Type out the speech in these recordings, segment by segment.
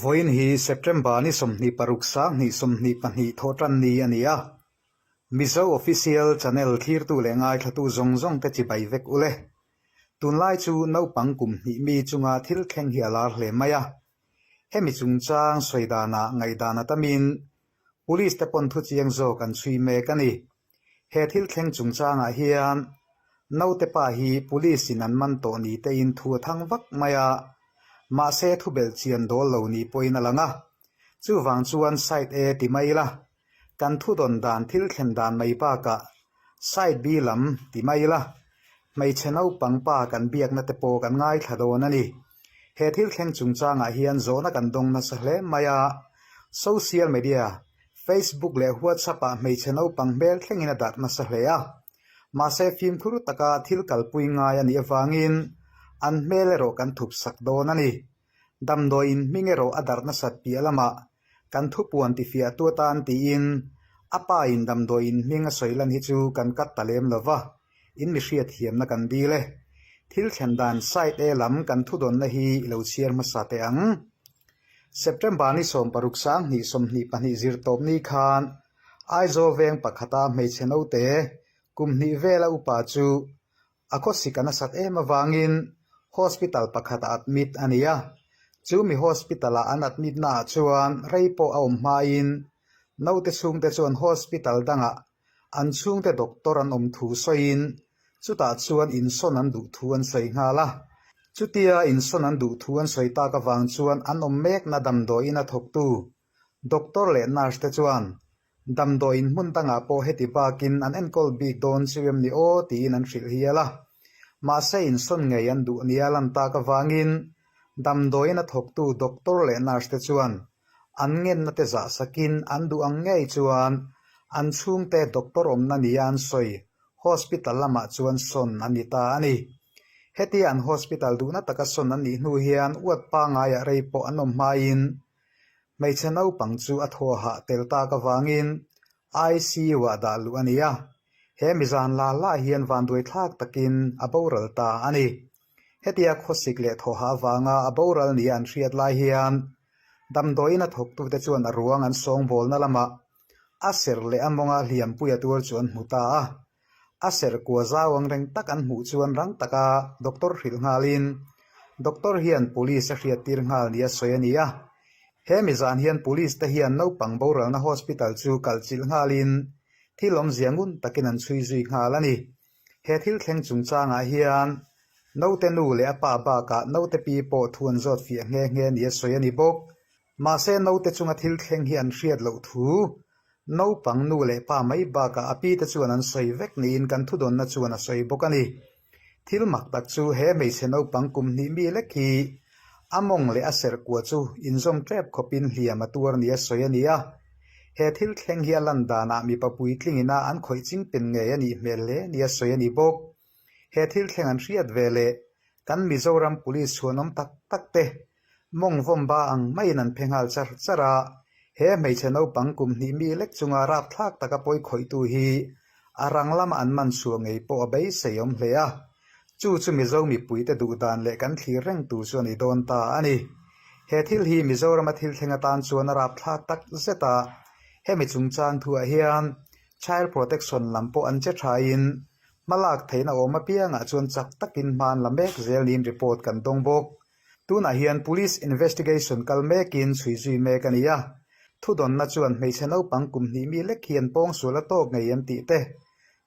Vawiin hi September ni 26 2022 thawhtan ni a ni a, Mizo Official Channel thlirtu leh ngaithlatu zawng zawng te chibai vek u le. Tunlai chu naupang kum hnih mi chunga thil thleng hi a lar hle mai a. Hemi chungchang sawi danah ngaihdan a tamin Police te pawn thu chiang zawk an chhui mek a ni. He thil thleng chungchangah hian naute pa hi police in an man tawh ni tein thu a thang vak mai a, mahse thu belh chian dawl lo ni pawhin a lang a. Chuvang chuan side A ti mai ila, kan thu dawn dan thil thlen dan mai bakah side B lam ti mai ila, hmeichhe naupang pa kan biakna te pawh kan ngaithla dawn a ni. He thil thleng chungchangah hian zawhna kan dawng nasa hle mai a, social media Facebook leh WhatsApp ah hmeichhe naupang hmel thlengin a darh nasa hle a. Mahse fimkhur taka thil kalpui ngai a nih avangin an hmel erawh kan thup sak dawn a ni. Damdawi in hming erawh a darh nasat piah lamah kan thupuan tifiahtu atan tiin a pa in damdawi in hming a sawi lan hi chu kan kat ta lem lo va, in mi hriatthiamna kan dil e. Thil thlen dan side A lam kan thudawnna hi i lo chhiar hmasa teh ang. September ni 16 2022 zir tawp ni khan Aizawl veng pakhata hmeichhe naute kum hnih vela upa chu a khawsik a nasat em avangin hospital pakhatah admit a ni a. Chu mi hospital-a an admit naah chuan rei pawh a awm hmain naute chhungte chuan hospital dangah An chhungte doctor an awm thu sawiin chutah chuan insawn an duh thu an sawi nghal a. Chutia insawn an duh thu an sawi tak avang chuan an awm mekna damdawiin a thawktu doctor leh nurse te chuan damdawiin hmun dangah pawh heti bakin an enkawl bik dawn chiu em ni aw tiin an hrilh hial a. Mahse insawn ngei an duh nia lan tak avangin damdawiin a thawktu doctor leh nurse te chuan An ngenna te zah sakin an duh ang ngei chuan an chhungte doctor awmna nia an sawi hospital lamah chuan sawn a ni ta a ni. Hetia an hospital duhna taka sawn an nih hnu hian uat pangaiah rei pawh an awm hmain hmeichhe naupang chu a thaw hah tel tak avangin ICU-ah dah luh a ni a, he mizan la la hian vanduaithlak takin a boral ta a ni. Hetia khawsik leh thawhah avanga a boral nia an hriat lai hian damdawiin a thawktute chuan a ruang an sawngbawlna lamah a serh leh a mawnga hliampui a tuar chu an hmu ta a. A serh kua zau ang reng tak an hmuh chuan rang taka doctor hrilh nghalin doctor hian police a hriattir nghal nia sawi a ni a. He mizan hian police te hian naupang boralna hospital chu kalchilh nghalin thil awmzia ngun takin an chhui zui nghal a ni. He thil thleng chungchangah hian naute nu leh a pa bakah naute pi pawh thu an zawt fiah nghe nghe nia sawi a ni bawk. Mahse naute chunga thil thleng hi an hriat loh thu naupang nu leh pa mai bakah a pi te chuan an sawi vek niin kan thudawnna chuan a sawi bawk a ni. Thil mak tak chu he hmeichhe naupang kum hnih mi lek hi A mawng leh a serh kua chu inzawm tep khawpin hliam a tuar nia sawi a ni a. He thil thleng hi a lan danah mipa puitlingin a an khawih ching pen ngei a nih hmel hle nia sawi a ni bawk. He thil thleng an hriat ve leh kan Mizoram Police chhuanawm tak tak te mawng vawm ba ang maiin an phe nghal char char a. He hmeichhe naupang kum hnih mi lek chunga rapthlak taka pawi khawihtu hi a rang lama an man chhuah ngei pawh a beisei awm hle a. Chu chu Mizo mipuite duh dan leh kan thlir reng tur chu a ni dawn ta a ni. He thil hi Mizorama thil thleng atan chuan a rapthlak tak zet a, hemi chungchang thuah hian Child Protection lam pawh an che thain hmalak theihna awm apiangah chuan chak takin hma an la mek zel niin report kan dawng bawk. Tunah hian Police investigation kal mekin chhui zui mek a ni a, thudawnna chuan hmeichhe naupang kum hnih mi lek hian pawngsual a tawk ngei em tih te,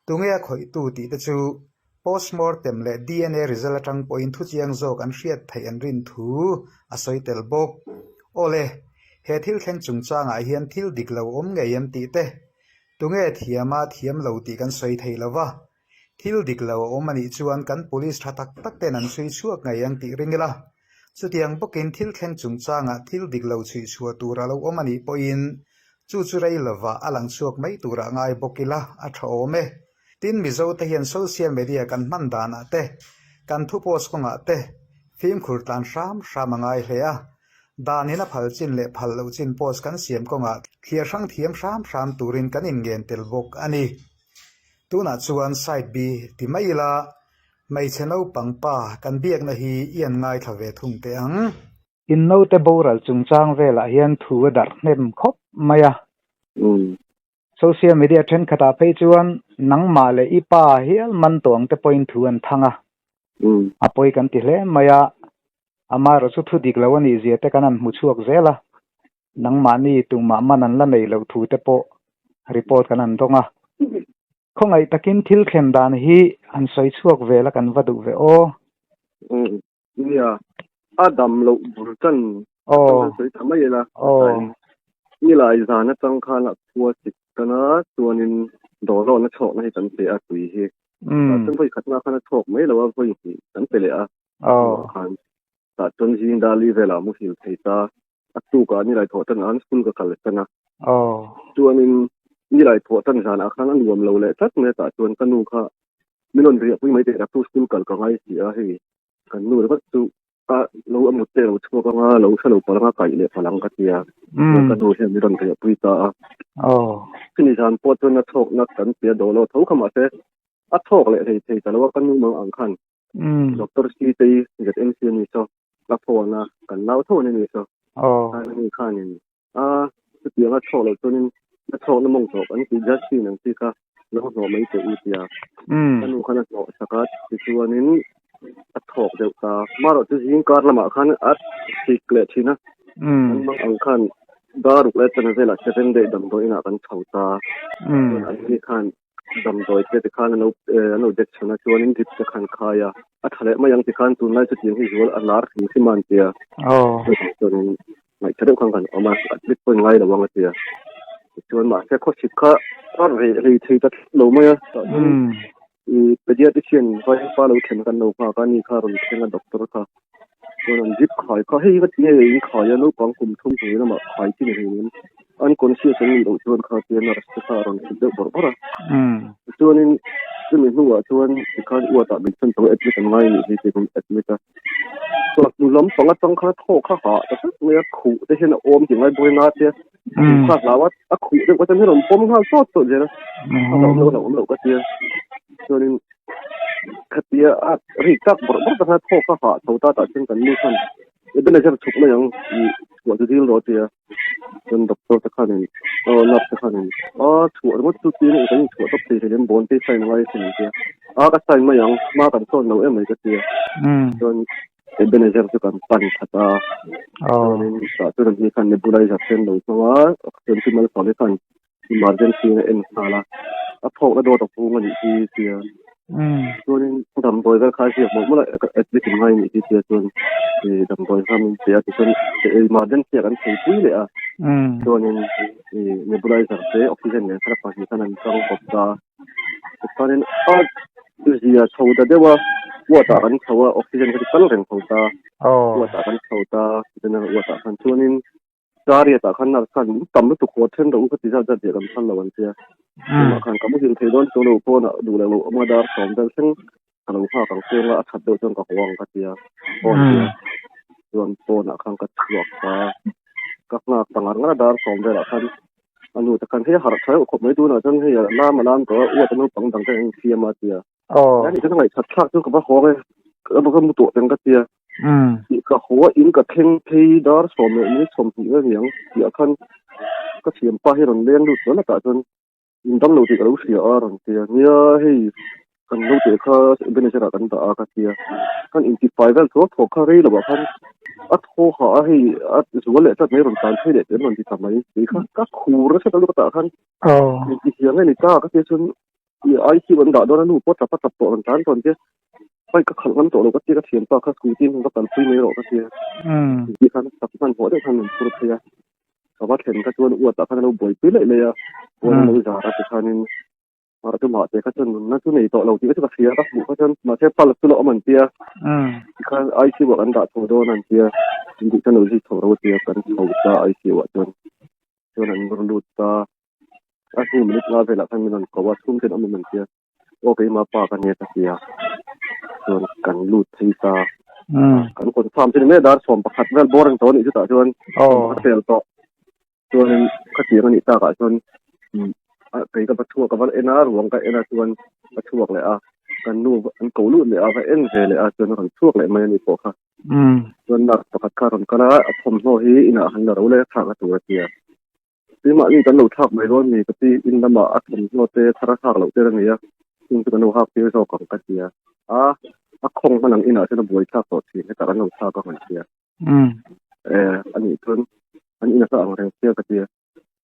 tunge a khawihtu tih te chu Postmortem leh dna result atang pawhin thuchiang zawk an hriat theih an rin thu a sawi tel bawk. Awle, he thil thleng chungchangah hian thil dik lo awm ngei em tih te, tunge thiama thiam lo tih kan sawi thei lo va, thil dik lo a awm a nih chuan kan police tha tak tak ten an chhui chhuak ngei ang tih ring ila. Chutiang bawkin thil thleng chungchangah thil dik lo chhui chhuah tur a lo awm a nih pawhin chu chu rei lova a lang chhuak mai turah ngai bawk ila a tha awm e. Tin, Mizote hian social media kan hman danah te, kan thu post kawngah te fimkhur tlan hram hram a ngai hle a. Danin a phal chin leh phal loh chin post kan siam kawngah thliar hrang thiam hram hram turin kan inngen tel bawk a ni. Tunah chuan side B ti mai ila, hmeichhe naupang pa kan biakna hi i an ngaithla ve thung teh ang. In naute boral chungchang velah hian thu a darh hnem khawp mai a. Social media thenkhatah phei chuan nangmah leh i pa hial man tawh ang te pawhin thu an thang a. A pawi kan ti hle mai a, amaherawh chu thu dik lo a nih zia te kan han hmu chhuak zel a. Nangmahni tumah man an la neih loh thu te pawh report kan han dawng a. Khawngaih takin thil thlen dan hi han sawi chhuak vel a kan va duh ve aw. Nia, a dam loh bul tan atang khan sawi ta mai ila. Nilai zan atang khan a khua sik tan a, chuanin dawrlawna chhawkna hi kan pe a tui hi. Tah chuan vawi khatna khan a chhawk mai lo a, vawi hnih kan pe leh a. Khan tah chuan zing dali velah a muhil thei ta. A tukah nilai thawh tan an school ka kal tan a. Chuanin nilai thawh tan zanah khan a nuam lo leh tlat mai a tah chuan ka nu kha min rawn riahpui mai teh rak chu school kal ka ngai si a hei kan nu ringawt chu ka lo a mut te lo chhuak anga lo hre lo palh anga kaih leh palh ang ka ti a. Chuan ka nu hian min rawn riahpui ta a. Chumi zan pawh chuan a chhawkna kan ti a dawl aw tho kha mahse a chhawk leh hlei thei ta lo a ka nu mang ang khan. Doctor Sitei ZMC a ni saw. Ka phone a, kan nau tho an ni saw. Ani khanin a chutiang a chhawk loh chuanin a chhawkna mawng tawp an tih Justin ang chi kha lo hnawh mai teh u tia. Ka nu khan a hnawh sak a, tichuanin a chhawk deuh ta. Marawh chu zing kar lamah khan a sik leh thin a, kan mang ang khan daruk leh chana velah seven day damdawi inah kan chho ta. Chuan an ni khan Damdawi te tikhan an lo an lo dek chhan a chuanin drip te khan khai a, a tha leh mai ang tikhan tunlai chu tiang hi zual a lar hrim hrim a an ti a, chuvang chuanin ngaihthla deuh khan kan awm a, a drip pawhin ngai lo ang a ti a, tichuan mahse khawsik kha a reh hlei thei ta tlat lo mai a, tah chuan ih pediatrician vaipa lo thlen kan lo nghak a, ani kha a rawn thleng a doctor kha chuan an drip khai kha hei va ti nge in khai a naupang kum thum hnuai lamah khai chi ni hlei nen unconscious an nih loh chuan kha tia nurse te kha a rawn hrilh deuh bawrh bawrh a tichuanin chumi hnuah chuan tikhan uatah min chhan tawh admit an ngai anih hi tih min admit a chuan hnu lam pang atang khan thawk kha hah ta tlat mai a khuh te hian a awm tih ngai bawk a na tia khuh kha a hlau a a khuh deuh atang hian a rawn pawm nghal chawt chawt zel a a hlauh awm loh a hlauh awm loh ka tia chuanin Khatia a rik tak bawrh bawrh tak a thawk a hah chho ta tah chuan kan nu khan Ebenezer chhuk mai ang ih chhuah chu dil rawh a ti a, chuan doctor te khanin aw nurse te khanin a chhuah ringawt chu tiin kan inchhuah tawp thei hlei em bawng te sign a ngai asin an ti a, a ka sign mai ang hma kan sawn lo em mai ka ti a, chuan Ebenezer chu kan pan khat a, chuanin tah chuan an ni khan nebulizer te an lo hmang a, chuan chu Malsawmi khan Emergency in a en nghal a, a thawkna dawt a hung a nih hi tia chuanin damdawi vel kha a ziak mawlh mawlh a, admit in ngai a nih hi tia chuan ih damdawi kha min pe a tichuan emergency ah kan theipui leh a chuanin ih nebulizer te oxygen nen khan a pahnih khan an chang kawp ta tichuanin a zia chho ta deuh a ward ah kan chho a oxygen kha chu kal reng tho ta ward ah kan chho ta general ward ah khan chuanin Chariot ah khan nurse khan min tam lutuk haw then rawh u ka ti zat zat ziah kan phal lo an tia. Tumah khan ka muhil thei dawn chuang lo pawn ah duh leh lo awm a dar sawm vel thleng ka lo nghak ang cheng a a that deuh chuan ka haw ang ka tia pawn tia chuan pawn ah khan ka chhuak ta ka nghak ta ngar ngar a dar sawm vel ah khan a nu te khan hei a harh tha deuh khawp mai tunah chuan hei a lam a lam tawh a uat a naupang dang te an infiam a tia. Aw. Ni ka ngaih that thlak chu ka va haw e. Ka va mu tawh teng ka tia. Tih ka haw a in ka thleng phei dar sawm leh minute 20 vel niang tih ah khan ka thianpa hi rawn leng lut hlawl a tah chuan in dam lo tih ka lo hria a rawn tia. Nia hei kan lo teh kha Ebenezer ah kan dah a ka tia. Khan intifai vel thuak thuak kha rei lo ah khan a thaw hah a hei a zual leh tlat mai rawn tlan phei leh teh an rawn ti ta mai. Kei kha ka khur nasa ta lutuk a tah khan inti hiang nge ni ta ka tia chuan I ICU an dah dawn a nu pawh tap a tap tawh rawn tlan tawn che. Bike ka khalh ngam tawh lo ka tia ka thianpa kha scooty in va kalpui mai rawh ka tia. Ti khan tap hmanhmawh deuh khan min phur phei a. Ka va thlen kha chuan uatah khan a lo buaipui laih laih a. Puan a lo zar a tikhanin ah chumah te kha chuan nunna chu nei tawh lo tih kha chu ka hria ka hmuh kha chuan mahse pulse chu la awm an tia. Tikhan ICU ah kan dah chho dawn an tia. Min tih chuan lo zui chho ro a tia kan chho ta ICU ah chuan. Chuan an rawn lut ta. A hnu minute nga velah khan min rawn ko a, chhung ten awm em an tia, aw keimah pa ka nia ka tia, chuan kan lut phei ta, kan confirm chu ni mai a, dar 11 vel bawr ang tawh a nih chutah chuan a fel tawh, chuanin khatiang a nih takah chuan kei ka va chhuak ka va en a, ruang ka en a chuan ka chhuak leh a. Kan nu an ko lut leh a, va en ve leh a, chuan a rawn chhuak leh mai a ni pawh kha. Chuan nurse pakhat kha a rawn kal a, a thawmhnaw hi inah han la ro leh a thlak a tur a ti a. Keimahni kan lo thlak mai dawn ni ka ti, in lamah a thawmhnaw te thar a thlak loh tir a ni a, chung chu kan lo hak tir zawk ang ka ti a. A, a khawng hman ang inah chuan a buai thlak tawh thin, hetah kan lo thlak ang an ti a. E, a nih chuan an in a hla ang reng sia ka ti a.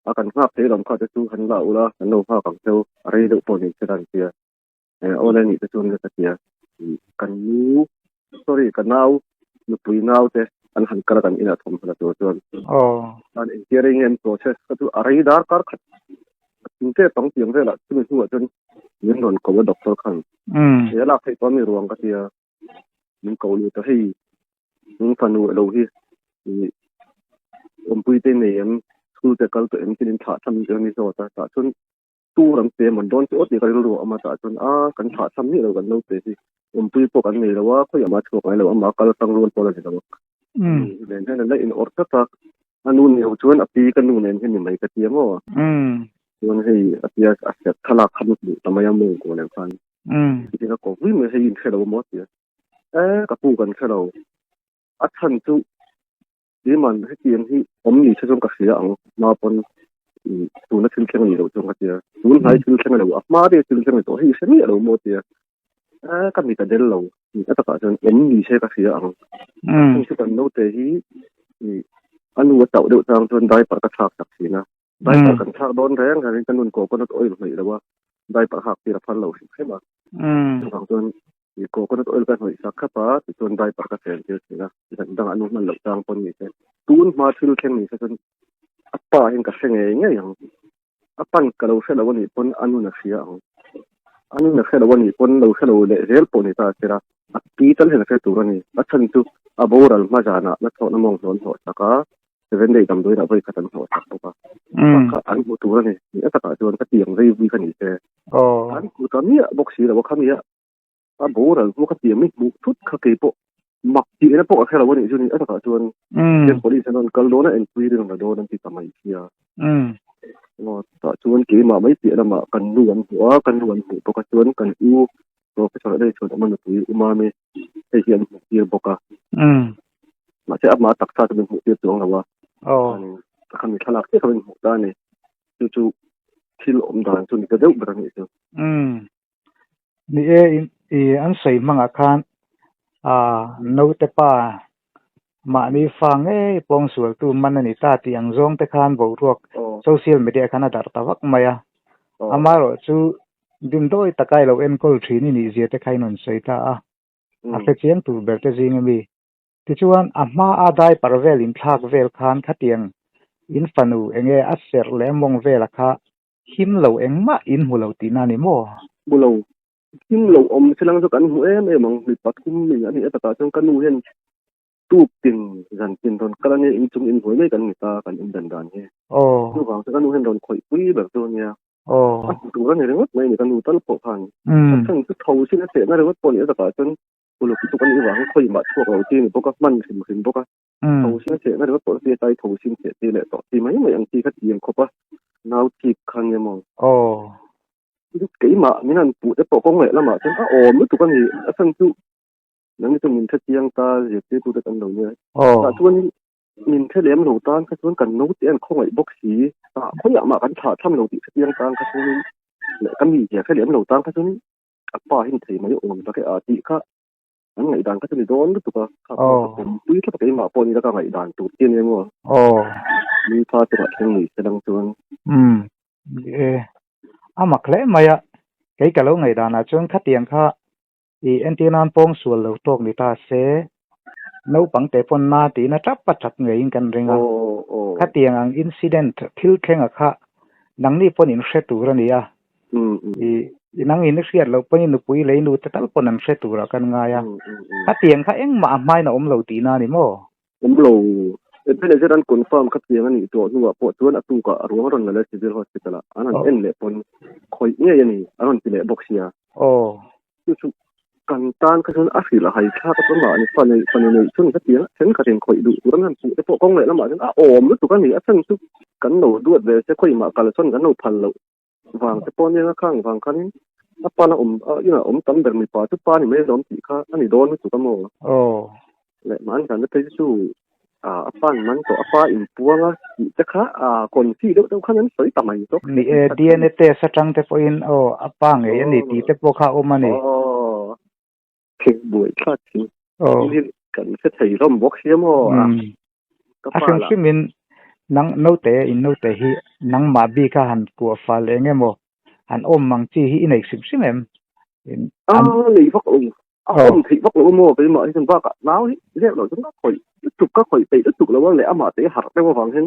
A kan nghak thei lam kha te chu han la ula, kan lo nghak ang cheu, a rei deuh pawh ni se la an ti a. E, awle nih te chuan ka ti a. Kan nu, sorry, ka nau, nupui nau te an han kal a kan inah thawmhnaw la tur chuan. An engtia rei nge an process kha chu a rei darkar khat thing tep ang tiang velah chumi hnuah chuan min rawn ko a doctor khan. He a lak theih tawh a mi ruang ka ti a. Min ko lut a, hei nung fanu elo hi awmpui te nei em, school te kal tawh em tinin thlah tham te ni zawt a. Tah chuan Tur an pe mawn dawn chu aw tih ka rilru a awm a, tah chuan a kan thlah tham miah lo kan naute hi awmpui pawh kan nei lo a, khawiah mah a chhuak ngai lo, amah kal tang rual pawh la ni lo a. Nen hian an la in awrh tlat a, a nu ni ho chuan a pi ka nu nen hian ni mai ka ti a maw. Chuan hei a tia a serh thlalak kha hmu ta mai a mawngkaw nen khan. Ti ka ko vui mai hei in hre lo maw tia. E ka pu kan hre lo. A chhan chu Keimah hetiang hi awm ni se chuan ka hria ang, hma pawn tuna thil thleng a nih loh chuan ka tia, tun hnai thil thleng a lo, a hma deuh thil thleng a ni tawh, hei hre miah lo maw tia, eh ka mit a del lo, a takah chuan awm ni se ka hria ang. Heng chu kan naute hi a nu a chauh deuh chang chuan diaper ka thlak sak thin a, diaper kan thlak dawn reng rengin ka nun coconut oil hnawih lo a, diaper hak tir a phal lo hrim hrim a, chuvang chuan I coconut oil ka hnawih sak khap a, tichuan diaper ka chen tir thin a, zan dangah nu hman loh chang pawn ni se. Tun hma thil thleng ni se chuan a pa hian ka hre ngei ngei ang. A pan ka lo hre lo anih pawn a nun a hria ang. A nun a hre lo anih pawn lo hre lo leh zel pawh ni ta a sir a, a pi tal hian a hre tur a ni. A chhan chu a boral hma zanah na chhawhna mawng hlawn hlawh sak a, seven day damdawiinah vawi khat an hlawh sak bawk a. Kha an hmu tur a ni. Ni a takah chuan ka tiang vei vui kha ni se. An hmu ta miah bawk si lo a khami a. A boral hmu ka tiang mi hmuh thut kha kei pawh mak tih ena pawh ka hre lo a nih chu ni. A takah chuan hian police an rawn kal dawn a, enpui rin la dawn an ti ta mai sia. Aw tah chuan keimah mai piah lamah kan nu an hmuh a, ka nu an hmuh bawk a chuan kan u Professor a lei chuan awm a nupui u Mami hei hi an hmuh tir bawk a. Mahse amah taksa chu min hmuh tir chuang lo a. Khami thlalak chiah kha min hmuh ta a ni. Chu chu thil awm dan chu ni ta deuh ber a nih chu. Ni e, i an sawi hmangah khan naute pa mahni fa ngei pawngsualtu man a ni ta tih ang zawng te khan boruak social media khan a darh ta vak mai a. Amaherawh chu dimdawi taka i lo enkawl thin i nih zia te kha i rawn sawi ta a, a hrechiang tur ber te zing ami. Tichuan a hma a diaper vel inthlak vel khan khatiang in fanu enge a serh leh a mawng vela kha Him lo engmah in hmu lo tihna a ni maw? Hmu lo. Him lo awm chilang chu kan hmu em em ang. Mi pathum min a nih a takah chuan ka nu hian tuk tin zan tin rawn kal a nia inchung inhnuai mai kan ni ta kan indan dan hi. Chuvang chu ka nu hian rawn khawih pui ber chu a nia. A hmu tur a ni ringawt mai a ni ka nu tal pawh khan. A chhan chu tho sin a chehna ringawt pawh a nih a takah chuan uluk lutuk a nih vangin khawih mah chhuak lo chi a ni bawk a, hman hrim hrim bawk a. Tho sin chehna ringawt pawh chu tia tho sin cheh ti leh tawh ti mai mai ang chi kha tiang khawp a nau chip kha nia maw. Keimah min han puh te pawh kawng leh lamah chuan a awm lutuk a ni a chhan chu nang chu min hre chiang ta zirtirtu te kan lo nia. Tah chuan min hre lem lo tan kha chuan kan naute an khawngaih bawk si tah khawiah mah kan thlah tham lo tih hre chiang tan kha chuanin leh ka mi zia hre lem lo tan kha chuanin a pa hi ni thei mai awm tak e a tih kha An ngaihdan kha chu ni dawn lutuk a, kha pawh ka pawm pui thlap a keimah pawh ni la ka ngaihdan tur chi a nia maw? Mi fa chungah thleng ni se lang chuan. Umm e, a mak hle mai a, kei ka lo ngaihdanah chuan khatiang kha i entir nan pawng sual lo tawk ni ta se, naupang te pawn na tiin a tap a tap ngeiin kan ring a, khatiang ang incident thil thlenga kha nangni pawn in hre tur a ni a, I nang in i hriat loh pawhin i nupui lei nu te tal pawn an hre turah kan ngai a. Khatiang kha engmah a hmain a awm lo tihna a ni maw? Awm lo. Ebenezer an confirm khatiang a nih tawh hnuah pawh chuan a tukah a ruang a rawn la leh Civil Hospital ah an han en leh pawn khawih ngei a ni a rawn ti leh bawk sia. Chu chu kan tan kha chuan a hrilh a hai thlak a chuan mahni fa neih fanu neih chhun khatiang a thenkhatin khawih duh tur an han puh te pawh kawng leh lamah chuan a awm lutuk a ni. A chhan chu kan lo duat ve se khawih mah kal sawn kan lo phal loh. Vang te pawh nia khang vang khanin. A pa na awm a inah awm tam ber mipa chu pa ni mai alawm tih kha a ni dawn lutuk a maw? Aw. Leh mahni dan te phei chu a pa an man tawh a pa inpuang a tih te kha a confi deuh deuh khan an sawi ta mai zawk. Ni e, DNA test atang te pawhin aw a pa ngei a ni tih te pawh kha a awm a ni. Aw. Thing buai thlak thing. Aw. Kan hre thei hlawm bawk sia maw? Ka pa lah. A hrim hrimin nang naute in naute hi nangmah bik a han kuah fal eng emaw han awm ang chi hi i nei hrim hrim em? A nei vak lo. A awm theih vak lo maw keimah hi chuan bakah nau hi zep loh chuan ka khawih lutuk ka khawih peih lutuk lo a leh amah te harh deuh avang hian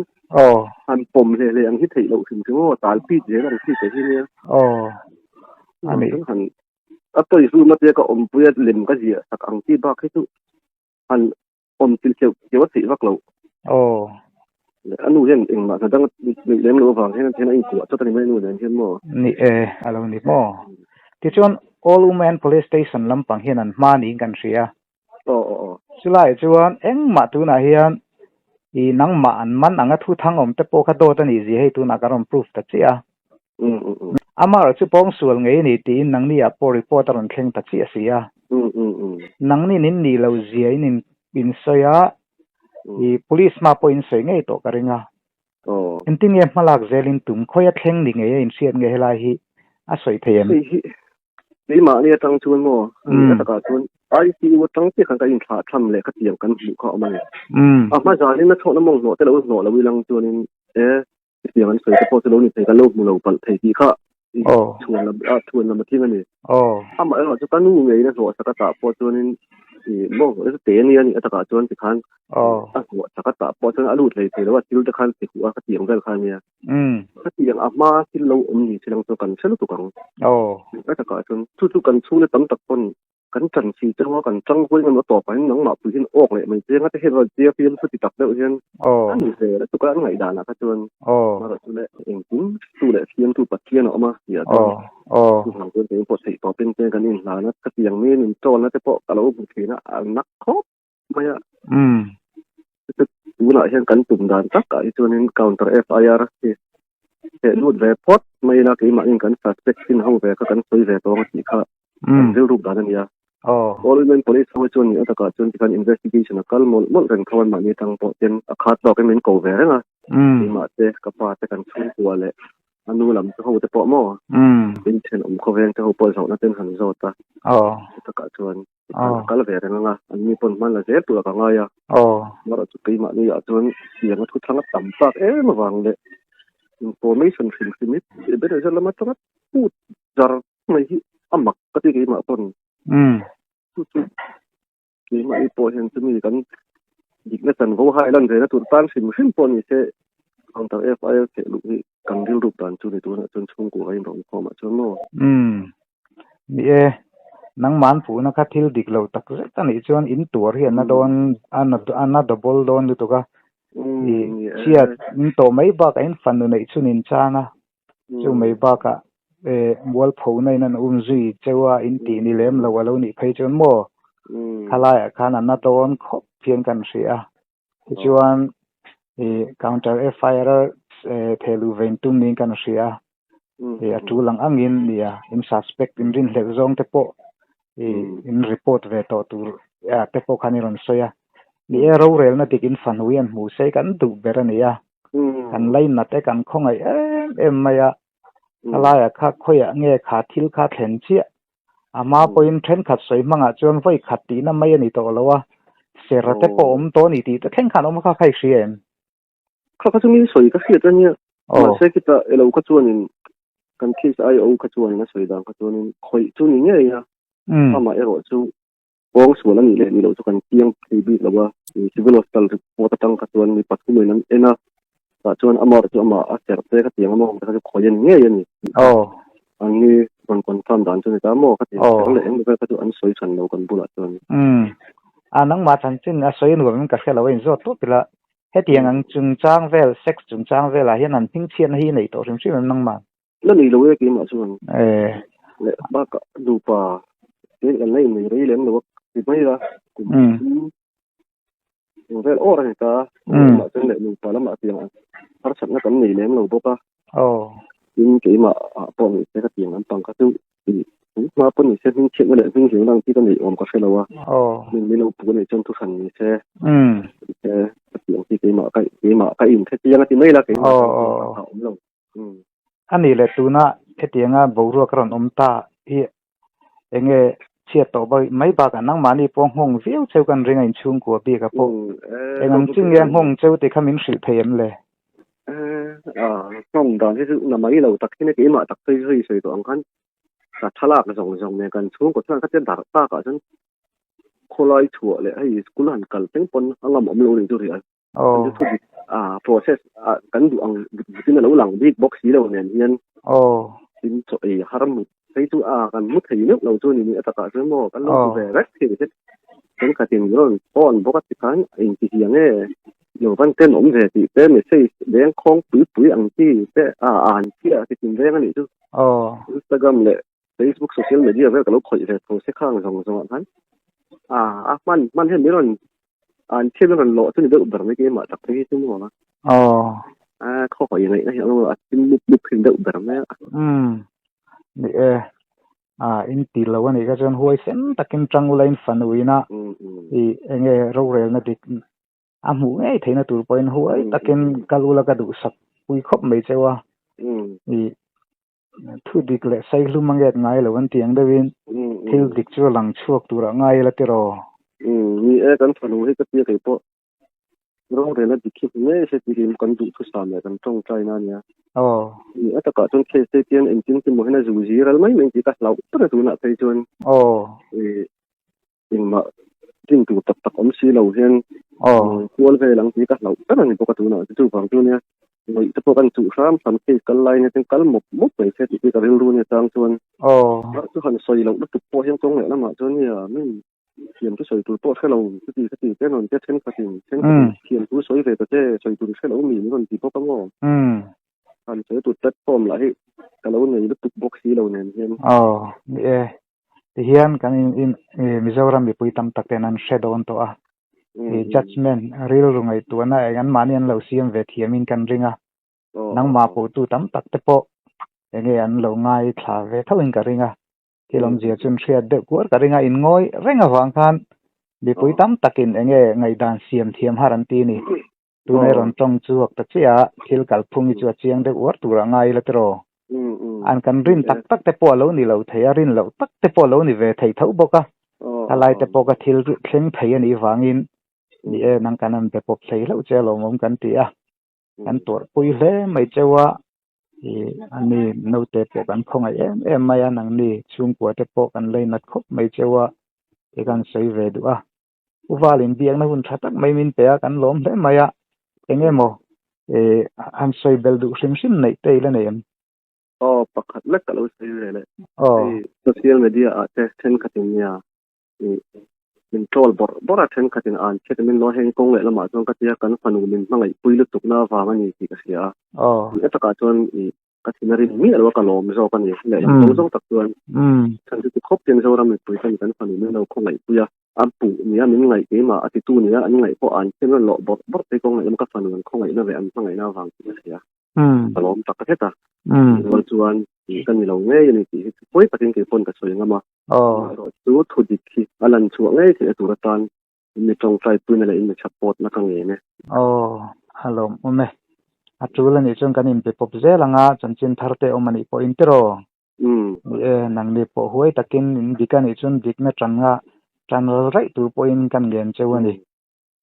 han pawm hle hle ang hi theih loh hrim hrim aw tal pit zel ang chi te hi nia. Aw. Ani. Han a toys room atia ka awmpui a lem ka ziah sak ang chi bak hi chu han awm chil cheuh cheuh a theih vak loh. Aw. A nu hian engmah hna dang neih lem loh avang hian a inkuah chawt a ni mai a nu nen hian maw? Ni e, a lo ni maw? Tichuan All Women Police Station lampang hian an hma niin kan hria. Aw aw aw. Chulaiah chuan engmah tunah hian i nangmah an man anga thu thang awm te pawh kha dawt a nih zia hei tunah kan rawn proof ta chiah a. Amaherawh chu pawngsual ngei a ni tiin nangni ah pawh report a rawn thleng ta chiah si a. Nangni nin nih loh zia in in sawi a, i police hma pawh in sawi ngei tawh ka ring a. Engtin nge hmalak zelin tum khawi a thleng ni ngei a in hriat nge helai hi a sawi thei em? Hei hi keimahni atang chuan maw a nihna takah chuan ICU atang chiah khan ka inthlah tham leh khatiang kan hmuh kha a awm a ni. A hma zanin a chhawhna mawng hnawh te lo hnawh lo ilang chuanin e Hetiang an sawi te pawh chu lo ni thei, kan lo hmu lo palh thei tih kha chhuan lam a chhuan lam a tling a ni. Amah erawh chu ka nu ngeiin a hlawh sak atah pawh chuanin ih maw chu te ania nih atakah chuan tikhan a hlawh sak atah pawh chuan a lut hlei thei lo a, thil te khan ti huh a khatiang vel kha ania. Khatiang a hma thil lo awm ni se lang chu kan hre lutuk ang. Atakah chuan chu chu kan chhungte tam tak pawn Kan ṭan si chauh a, kan ṭang huai ngam a tawpah hian nangmah pui hian awk leh mai chiang a te hian rawn tia fiam chu ti tak deuh hian a ni ve la tuk a, an ngaihdanah kha chuan amaherawh chu le engkim tu leh fiamtu Pathian a awm a tih ah chuan chuvang chuan kei pawh theih tawpin te kan inhlan a, khatiang mi min ṭawnna te pawh ka lo hmu thin a, a nak khawp mai a. Tunah hian kan tum dan takah hi chuanin counter FIR hi heh lut ve phawt mai ila keimahnin kan suspect chin ho ve kha kan sawi ve tawng a tih kha kan rilruk dan a nia. All Women Police ho hi chuan nih a takah chuan tikhan investigation a kal mawlh mawlh reng tho a mahni atang pawh ten a khat tawkin min ko ve reng a keimah te ka pa te kan chhungkua leh a nu lam te ho te pawh maw in thenawm khawveng te ho pawh zawhna ten han zawt a chutakah chuan a kal ve reng anga an ni pawn hman la zel tur a ka ngai a amaherawh chu keimahni ah chuan tiang a thu thlang a tam tak em avang leh information hrim hrim hi ber zel lama tanga put zar mai hi a mak ka ti keimah pawn chu chu keimahni pawh hian chumi kan dikna chanvo hai lan ve na tur tan hrim hrim pawh ni se counter FIR theh luh hi kan rilruk dan chu ni tunah chuan chhungkua a inrawm khawmah chuan maw? Umm. Ni e, nangman puhna kha thil dik lo tak zet a nih chuan in tuar hi a na dawn, a na a na double dawn lutuk a. I chhiat in tawh mai bakah in fanu neih chhun in chan a, chu mai bakah e mualphona in an um zui cheu a in tih ni lem lo a lo nih phei chuan maw? Khalaiah khan a na dawn khawp hian kan hria a. Tichuan i counter FIR thehluh vein tum niin kan hria a, i a tul ang angin nia in suspect in rinhlelh zawng te pawh i in report ve tawh tur te pawh khan i rawn sawi a. Ni e, rorelna dik in fanu hi an hmu sei kan duh ber a ni a, kan lainat e kan khawngaih em em mai a, khalaiah kha khawiah nge kha thil kha thlen chiah A hma pawhin thenkhat sawi hmangah chuan vawi khat tihna mai a ni tawh lo a, sera te pawh awm tawh a ni tih te thleng khan awm kha kha i hria em? Kha kha chu min sawi ka hriat a nia. Mahse khita elo kha chuanin kan case IO kha chuanin a sawi dan kha chuanin khawih chu ni ngei a, amah erawh chu kawng sual a nih leh nih loh chu kan chiang thei bik lo a, civil hospital report atang kha chuan mi pathumin an en a, tah chuan amah erawh chu amah a serh te kha tiang a mawng te kha chu khawih a ni ngei a ni. An ni rawn confirm dan chu ni ta maw ka ti kher leh eng vel kha chu an sawi chhan lo kan bulah chuan. Umm. A nangmah chanchin a sawi nuam in ka hre lo a inzawt tawp ila hetiang ang chungchang vel sex chungchang velah hian an hmingchhiatna hi i neih tawh hrim hrim em nangmah? La nei lo e keimah chuan. Leh bakah nupa te kan la innei rei lem lo a ti mai a kum thum eng vel awr a ni ta. Keimah chuan leh nupa lamah tiang ang harsatna kan nei lem lo bawk a. Tin keimah ah pawh ni se ka tiang lampang kha chu. Hma pawh ni se hming chhiatna leh hming hlimna ang chi ka neih awm ka hre lo a. Aw. Min min lo pu a nih chuan thuhran ni se. Umm. Ti ka tih ang chi keimah ka keimah ka in hrechiang a ti mai la keimah Aw ka aw. a awm lo. Umm. A nih leh tuna hetianga boruak a rawn awm ta hi enge chhiat tawh bak mai bakah nangmahni pawh nghawng viau cheu kan ring a inchhungkua bikah pawh eng ang chi nge nghawng cheu tih kha min hrilh thei em le? Nghawng dan hi chu na mai lo tak hian keimah tak phei sawi sawi tawh ang khan ka thlalak zawng zawng nen kan chhungkaw chuan khatia darh takah chuan khawlai chhuah leh hei school han kal thleng pawn a ngam awm lo a ni chu ri a. Aw. Chu thu a process a kan duh ang but butin a lo lang bik bawk si lo nen hian. Aw. Tin chaw ei har mut phei chu a kan mu thei meuh lo chu ni ni a takah chuan maw kan lo hmu ve vek thei te thenkhatin min rawn phone bawk a tikhan a inti hiang e lo van ten awm ve tih te message leng khawng pui pui ang chi te a an chiah ti tin reng a nih chu. Aw. Instagram leh Facebook social media vel ka lo khawih ve tho se khang zawng zawngah khan a a hman hman hian min rawn an chhiat min rawn lawh chu ni deuh ber mai keimah tak phei hi chu maw aw a khaw hawi ngaihna hi a thim mup mup thin deuh ber mai a umm ni e a in ti lo a nih kha chuan huai sen takin tang ula in fanu ina i enge rorelna dik a hmuh ngei theihna tur pawhin huai takin kal ula ka duhsak pui khawp mai cheu a i Thu dik leh saihlum a nget ngai lo an ti ang deuhin thil dik chu a lang chhuak turah ngai ila tiraw? Umm, ni e, kan fanu hi ka tia kei pawh rorel a dik hi hmu ngei se tih hi kan duh thusam leh kan tawngtai na ania. Aw. Ni a takah chuan case te hian engtin tin maw hian a zu zi ral mai mai tih ka hlauh ber a tunah phei chuan. Aw. Ih, engmah rin tur tak tak awm si lo hian kual vel ang tih ka hlauh ber a ni bawk a tunah chu chuvang chu nia ngawih te pawh kan chuh hram hram case kal lai nia chuan kal mawp mawp mai se tih hi ka rilru nia chang chuan chu han sawi loh lutuk pawh hian kawng leh lamah chuan nia min thiam chu sawi tur pawh hre lo chuti khati te rawn tia thenkhatin thenkhatin thiam thu sawi ve ta che sawi tur hre lo mi min rawn ti bawk a maw han sawi tur platform lah hi ka lo nei lutuk bawk si lo nen hian. Aw ni e. Tihian kan in in Mizoram mipui tam tak ten an hre dawn tawh a. Judgement rilru ngaihtuahna eng an mahni an lo siam ve thiamin kan ring a. Nangmah puhtu tam tak te pawh enge an lo ngaithla ve thoin ka ring a. Thil awmzia chu an hriat deuh kuar ka ring a. In ngawi reng avang khan mipui tam takin enge ngaihdan siam thiam har an ti a ni. Tunai rawn tawng chhuak ta chiah a, thil kalphung hi chu a chiang deuh uar turah ngai ila tiraw? An kan rin tak tak te pawh a lo ni lo thei a, rin loh tak te pawh a lo ni ve thei tho bawk a. Helai te pawh ka thil thleng thei a nih vangin ni e, nang kan han be pawp thei hlauh che alawmawm kan ti a. Kan tuarhpui hle mai cheu a, ih ani naute pawh kan khawngaih em em mai a, nangni chhungkua te pawh kan leinat khawp mai cheu a, ti kan sawi ve duh a. U Valin biakna hun tha tak mai min pe a, kan lawm hle mai a, eng emaw eh han sawi bel duh hrim hrim neih te i la nei em? Aw, pakhat lek ka lo sawi ve leh. Aw. Hei social media ah te thenkhatin nia ih min troll bawrh bawrh a, thenkhatin an chhiat min lo heng kawng leh lamah chuan ka tia kan fanu min hmangaih pui lutuk na vang a ni tih ka hria a. Aw. Ih a takah chuan ih ka thin a rin miah lo a ka lawm zawk a ni lehlam zawng zawng tak chuan chhan chu ti khawp hian Zoram mipui ten kan fanu min lo khawngaih pui a a puh nia min ngaih keimah a titu nia an ngaih pawh an thiam rawn lawh bawrh bawrh phei kawng lehlam ka fanu an khawngaihna leh an hmangaihna avang tih a hria ka lawm tak hret a rual chuan ka ni lo ngei a ni tih hi pawi takin kei pawn ka sawi ngam a erawh chu thu dik hi a lan chhuah ngei theihna tur atan In mi tawngtai puina leh in mi support na ka ngen e. Aw, a lawmawm e. A tul anih chuan kan inpe pawp zel anga chanchin thar te awm anih pawh in tiraw? Umm. Ni e, nangni pawh huai takin in dik anih chuan dikna tan nga tan ral raih tur pawhin kan ngen cheu a ni.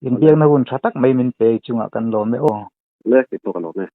Inbiakna hun tha tak mai min pe i chungah kan lawm e aw. Le, kei pawh ka lawm e.